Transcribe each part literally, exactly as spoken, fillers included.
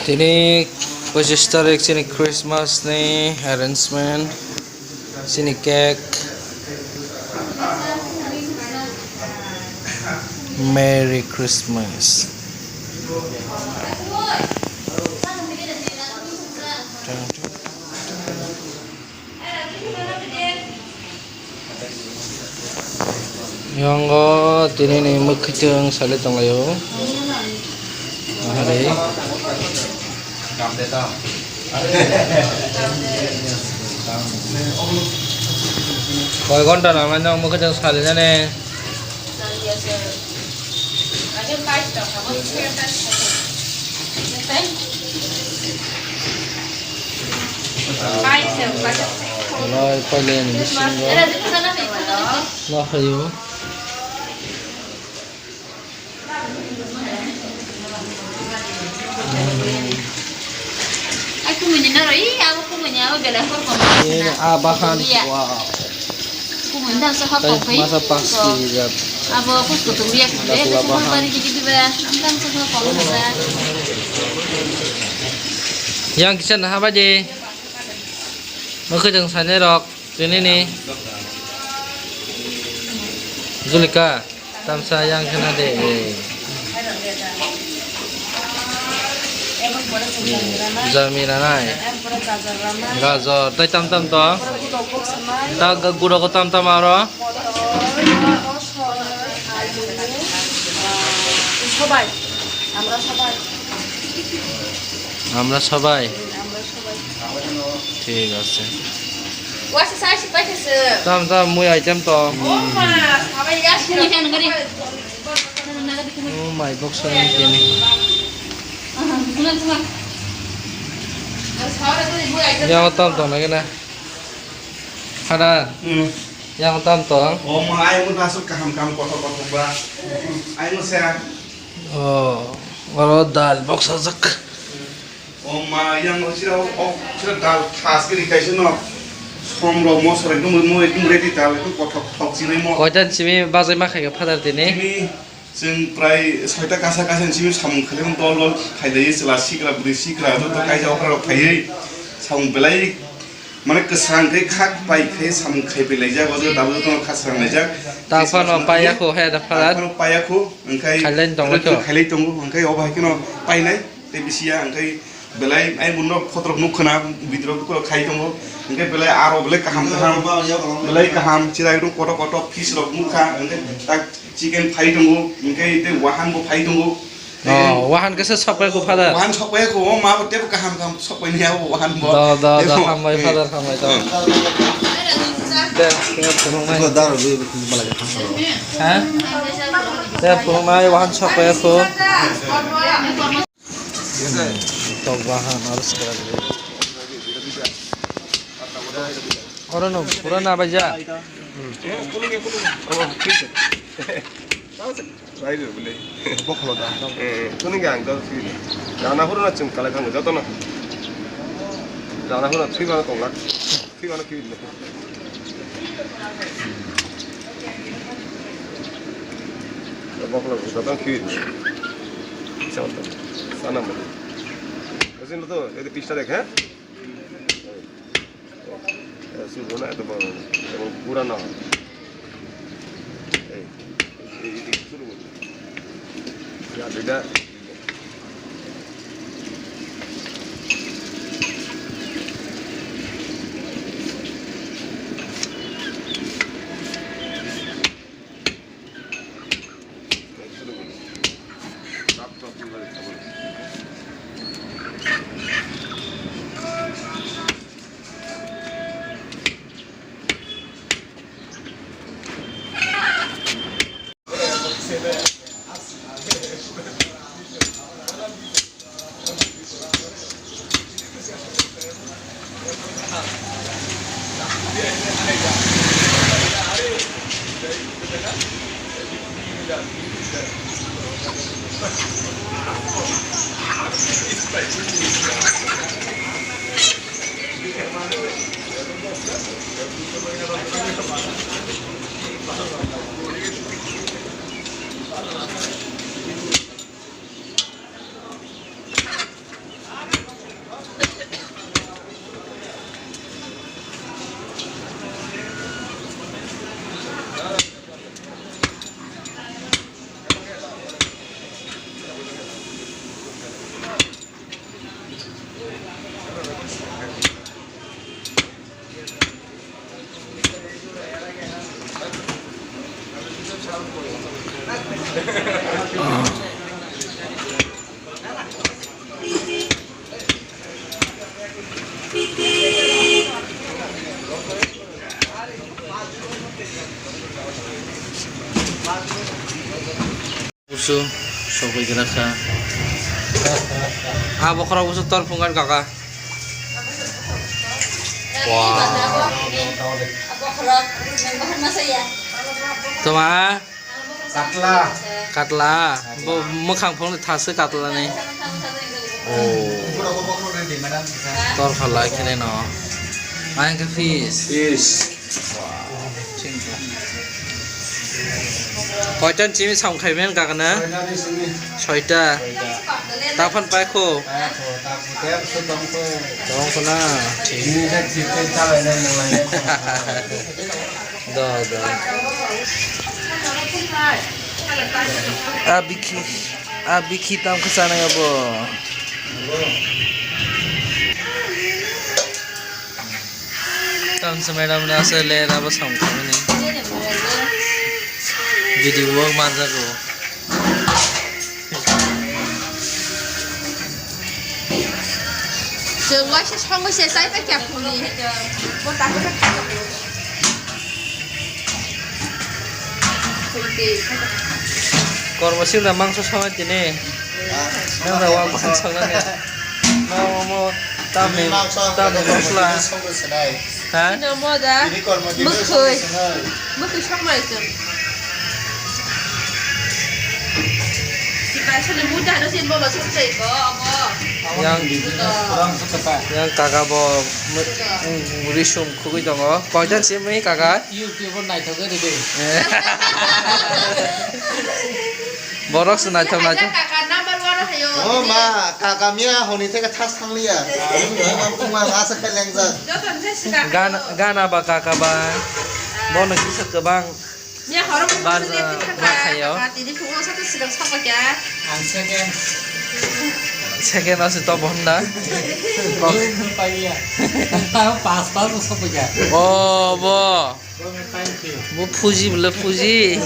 Tini pochis tarik chini Christmas ni arrangement, chini cake. Merry Christmas. Yongo tini ni mwkhwtwng salai tonglaio. Ahari. Koi ghonta nang nang mwkhwtwng salai nani. Lai pailen bisingo. Lai phaio. Ai, kumui ni naro, i, abo kumui ni abo belai hor kom. Ini ah, bahan. Iya. Wow. Kumui ni dam sa hor kom kai. Masa pas ki jat. Abo kus ko tum biak. Dakla bahan. Bari gidi gidi ba. Am dam sa hor kom ba. Yang kisa na haba je. Mwkhwtwng sanai rok. Tini ni. Julika. Tamsa yang kena de. Jami ranai. Gajor, tai tam tam to. Ta ga-, guro ko tam tam aro. Sobai. Amra sobai. Amra sobai. Amra sobai. Thik ase. Wasa sai si paisa se. Tam tam mui item to. Oh ma, sabai ya si. Oh my box ni kini. Ya tam to na kena. Hada. Hmm. Ya tam to. Oh ma, ai mo nasuk kaham kaham kotor kotor ba. Ai mo se. Oh, oro dal box ajak. O ma, yang o sira o, o sira dal thas kiri kaisa no. Som rok moso rok ekdom mo ekdom ready dal ekdom kothok thok chinai mo. Koitan simi bajai ma khaika father tini? Tini chwng prai soita kasa kasa simi samung khailai dol dol khailai chwla sikra bwrwi sikra joto kaisa okra rok phaiwi samung belai mane kwsang khe khak pai khe samung khai pai laijak o jaga dal joto khak swrang laijak. Ta phano paiya kho he da father. Ta phano paiya kho, hwnkhe khailai tongo kho. Khailai tongo, hwnkhe obo hai kheno painai. Tei bisi ya hwnkhe belai ai buno photo rok nukha na, video rok khai tongo, hwnkhe belai aro belai kaham kaham, belai kaham chirai rok kotor kotor fish rok nukha, hwnkhe tak chicken phai tongo, hwnkhe tei wahan bo phai tongo. Oh, wahan khe se sok pai kho father? Wahan sok pai kho, o ma bo tebo kaham kaham sok pai ni abo wahan bo. Do, do, do, tebo. Hambai father, hambai do. Hmm. De, khe phunuknai. Ko daro be, be, be, be, be, be, be. Ha? De, phunuknai wahan sok pai kho. Tok bahan aro swkang. Oro no pura na baija. Rai rw bwle. Bokholo da. Tuni gang do si. Rana horo na chwng kalai thango joto no. Rana horo na thwi ba tong lak. Thwi ba no khi. Bokholo joto khi. Chal to. Sana mo. Asin to, ede pista dekh, ha? Eh, subo na eto boro, jemon purano. Eh, eh, eh, subo. Ya, beda. Su, sokoi gila kha. Ah, bokhorok busu tor phungan kaka. Wow. Toma? Katla. Katla. Bo mwkhang phone thaswi katla ni. Oh. Tor khala khile no. Ang khe fish. Fish. Koitan chini sam khai men kakana? Soita. Taphan pai kho. Tong kho na. Do, do. A bikhi, a bikhi tam kho sana ya bo. Tamo se madam na se le na bo sam khamani. Video o manjago. Chwng waisa songwi se chai ta kya phungni. Bo ta khe kha. Kormo sila mangso songnai tini. Nang da wak ban songnani. Mo, mo, tamni, tamni mosla. Ha? Tini kormo tini. Mwkhwi. Mwkhwi songmai chwng. Yang, yang kaka bo mw-, mw-, risum khugui tongo. Koitan simi kaka? YouTube o naithok rw di. Borok se naithok, naithok. Kaka number one hayo. O ma, kaka miya honi theke thas thangliya. Ima kuma asa khe lengjak. Joto se sika. Gana, gana ba kaka ba. Bono kisa kwbang. Miya horo kuma se kaka. Tini kuma sa to sidang sapa kya. Ang second. Second ase to bonda. Paiya. Pas pas sapa kya. O bo. Bo phuji bole phuji.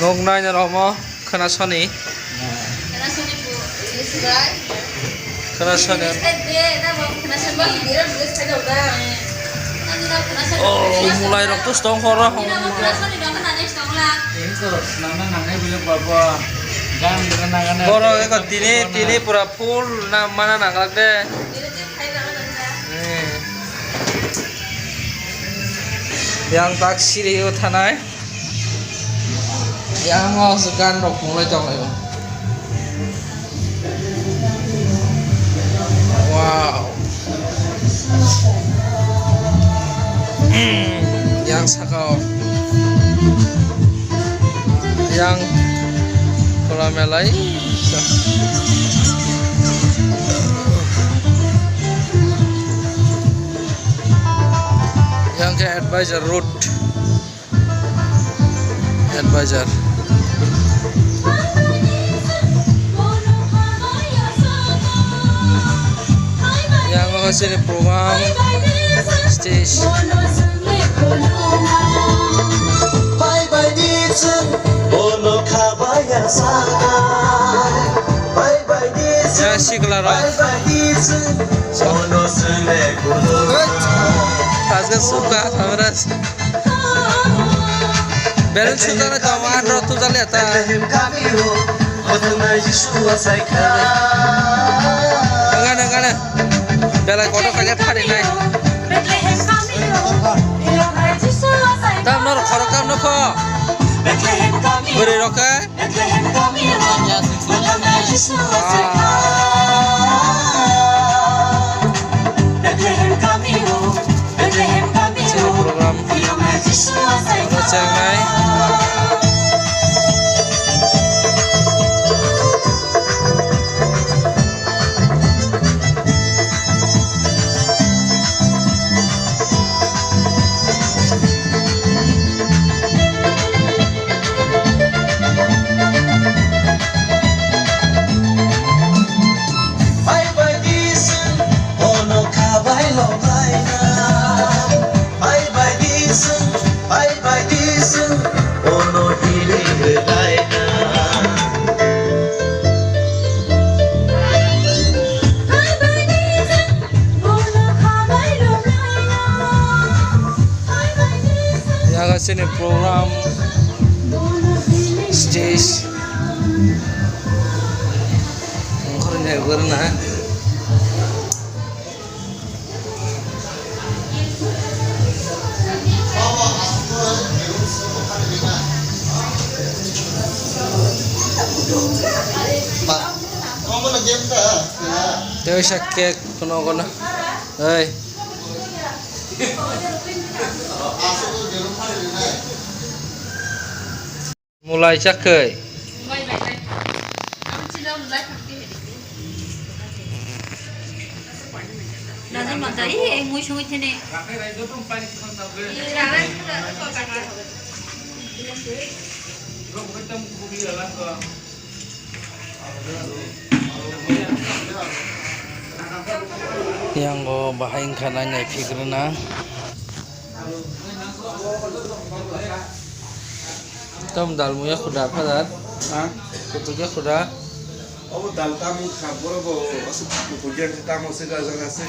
Nok nai na romo. Khwnasoni. Khwnasoni. Oh, mulai rok to stong horo. Borok eko tini, tini pura full na mana nanglak de. Hmm. Yang tak siri o thanai. Yang o se gan rok phunglai tong lai. Wow. Yang saka o. Yang khula melai. Yang ke advisor road. Advisor. Yang o sini program stage. Bye bye di chwng, bono kha baya sanai. Bye bye di chwng, ya sikla rok. Bye bye di chwng, bono chwng le kulo. Hoi. Taske suka, sabras. Belun sujale to, andro tujale ta. Gana, gana. Belai kotor kanya phari nai. Tam nor khorok tam nokho. Bwrwi rok khe. Program chengnai. Bye bye di chwng, bono kha bai lok lai na. Bye bye di chwng, bye bye di chwng, Ini program stage. Ongkhorni gurna. Tei sa cake kono kono. Ei. Mulai chakhai. Nana mata, eh, mui sungui thene. Yang go bahai wngkha nai nai phikrwna. Tam dal muya khuda phadar. Ha? Kutuk ya khuda. Obo dal tamo kha, borok bo aswk kutuk ya tamo se gajak aswk.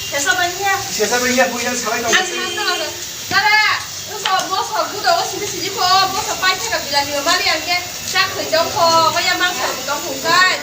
Sesa banya. Sesa banya, puya salai tamo. Dara, bosok, bosok, budo, o sini sini ko, bosok pai thaka bilani mali angke, chak khoi jong ko, ko ya mangsa tong khung kai.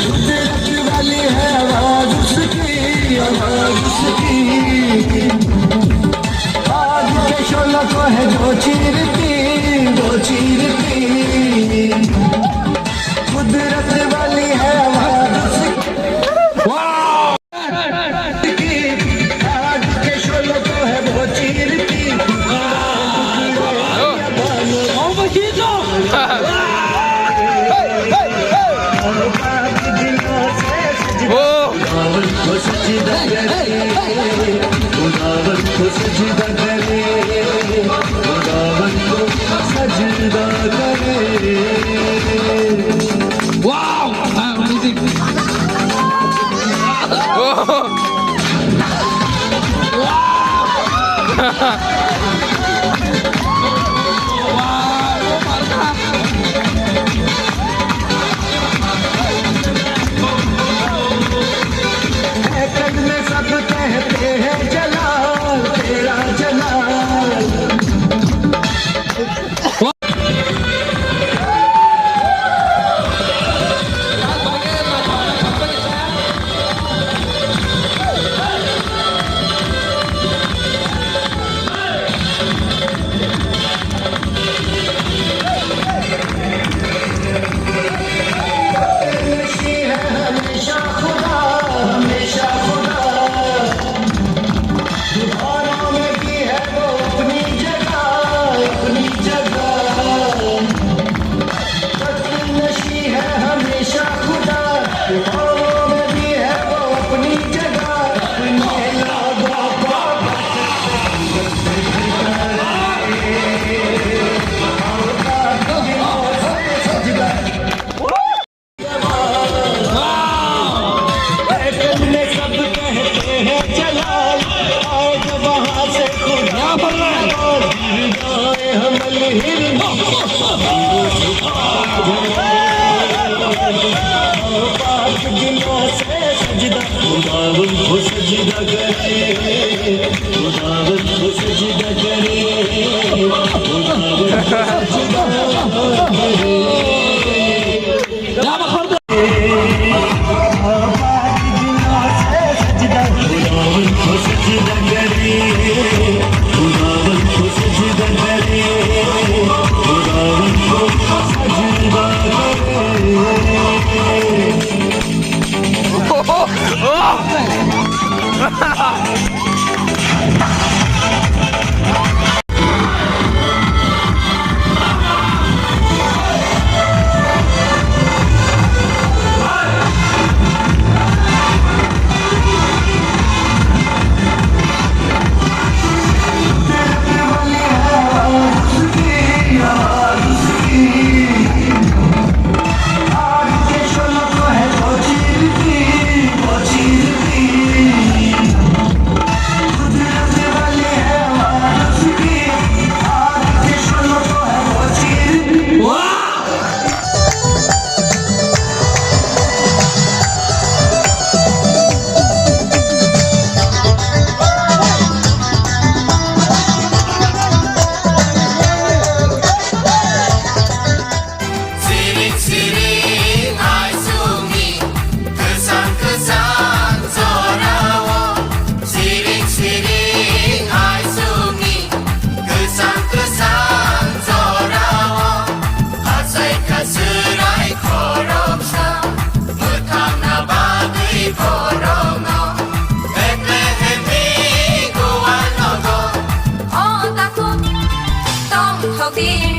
कुदरत वाली है आवाज उसकी, आवाज उसकी। आग के शोलों को है जो चीरती, जो चीरती। कुदरत वाली है आवाज उसकी। Wow! Amazing! खुदावन को सजदा करे, खुदावन को सजदा करे, खुदावन को सजदा करे। Siring siring aisukni kwchang kwchang jorao. Siring siring aisukni kwchang kwchang jorao. Achai kha chwrai khoroksa mwthangna bagwi borokno Bethlehemni gual nogo. O takhuk tongthokdi.